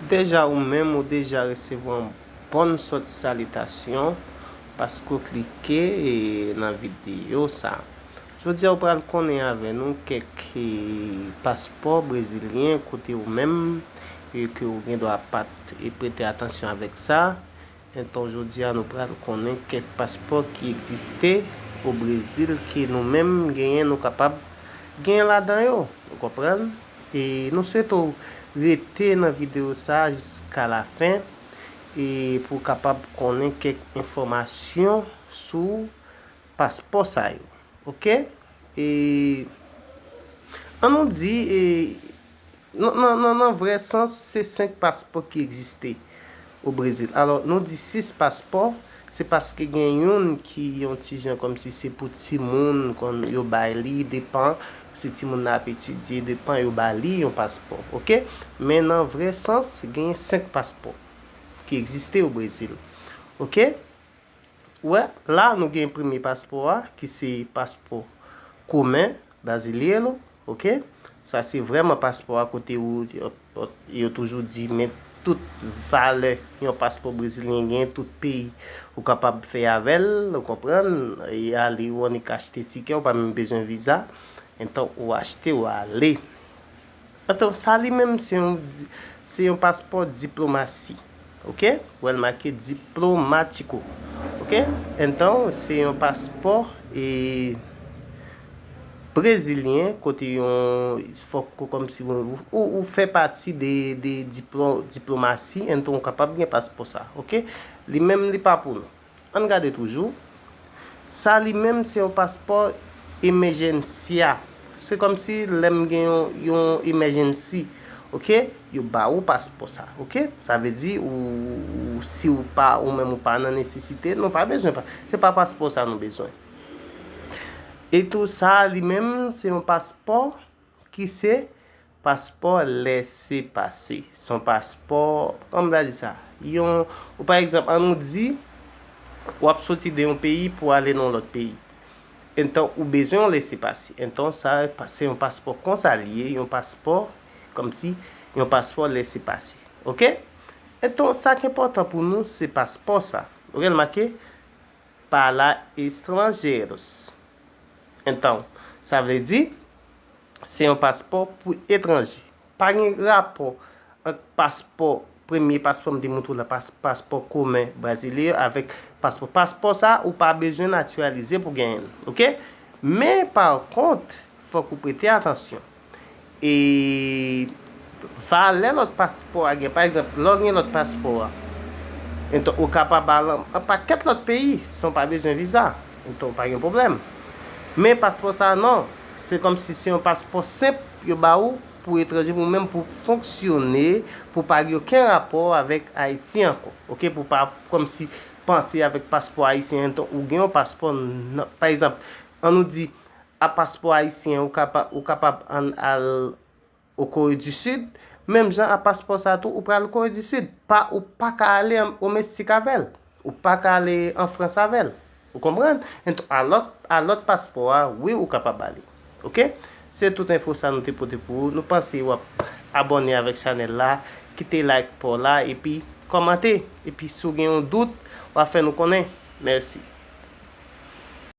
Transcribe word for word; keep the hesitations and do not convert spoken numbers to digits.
Deja ou menm ou deja resevwa yon bòn sòt salitasyon paske w klike e, nan videyo sa. Jodi a ou pral konnen avè nou kèk e, paspò brezilyen kote ou menm e, ke ou gen dwa pa t e, prete atansyon avèk sa. Enton jodi a nou pral konnen kèk paspò ki egziste o Brezil ke nou menm genyen nou kapab genyen ladan yo. Ou konprann? E nou swete w rete nan videyo sa a jiska lafen e pou w kapab konnen kèk enfòmasyon sou paspò sa yo. Oke? E ann nou di e, nan, nan, nan, nan vrè sans, se senk paspò ki egziste o Brezil. Alò, nou di sis paspò, se paske gen youn ki yon ti jan kòmsi se pou timoun, kon yo bay li, depan si timoun nan ap etidye, depan yo ba li yon paspò, oke? Men nan vrè sans, gen senk paspò ki egziste o Brezil, oke? Wè, la nou gen premye paspò a, ki se paspò komen, brasileiro, oke? Sa se vrèman paspò a kote ou, yo, yo toujou di, men tout valè yon paspò brezilyen gen, tout peyi ou kapab fè avè l, ou konprann? E ale ou annik achte tikè, ou pa menm bezwen viza. Entan ou achte, ou ale. Entan, sa li menm se yon, se yon paspò diplomasi. Oke? Ou wè l make diplomático. Oke? Entan, se yon paspò e, brezilyen, kote yon, fòk ou kòmsi ou, ou, ou fè pati de, de diplo, diplomasi, entan ou kapab gen paspò sa. Oke? Li menm, li pa pou nou. Ann gade toujou. Sa li menm se yon paspò emergencia. Se kòmsi lè m gen yon, yon emergency, oke? Yo ba ou paspò sa, oke? Sa vle di ou, ou, si ou pa, ou menm ou pa nan nesesite, nou pa bezwen pa. Se pa paspò sa nou bezwen. E tou sa li menm se yon paspò ki se paspò lèsepase. Se yon paspò, kòman m ta di sa? Yon, ou pa egzanp, ann nou di, w ap soti de yon peyi pou ale nan yon lòt peyi. Entan, ou bezwen yon lèsepase. Entan, sa, pa, se yon paspò konsa li ye, yon paspò, kòmsi, yon paspò lèsepase. Oke? Entan, sa ki enpòtan pou nou, se paspò sa. Oke, l make, para estrangeiros. Entan, sa vle di, se yon paspò pou etranje. Pa gen rapò ant paspò, premye paspò m te montre w la, pas, paspò komen brezilyen avèk paspò. Paspò sa, ou pa bezwen natiralize pou genyen l, oke? Men, pa kont, fòk ou prete atansyon. E valè lòt paspò a gen, pa egzanp, lè w gen lòt paspò a, enton, ou kapab al an, an pakèt lòt peyi san w pa bezwen viza. Enton, pa gen pwoblèm. Men paspò sa a, non. Se kòmsi se yon paspò senp yo ba ou pou etranje, pou menm pou fonksyone, pou pa gen okenn rapò avèk Ayiti ankò. Oke, pou pa kòmsi panse avèk paspò ayisyen, enton, ou gen yon paspò, nan, pa egzanp, ann nou di, a paspò ayisyen, ou kapab, ou kapab ann al o Kore di Sid, menm jan a paspò sa tou, ou pral Kore di Sid. Pa, ou pa ka ale an, o Meksik avè l. Ou pa ka ale an Frans avè l. Ou konprann? Enton, a lòt, a lòt paspò a, wi, ou kapab ale. Oke? Se tout enfo sa nou te pote pou ou. Nou panse w ap abòne avèk chanèl la, kite like pa w la, epi kòmante. Epi si w gen yon dout, w a fè nou konnen. Mèsi.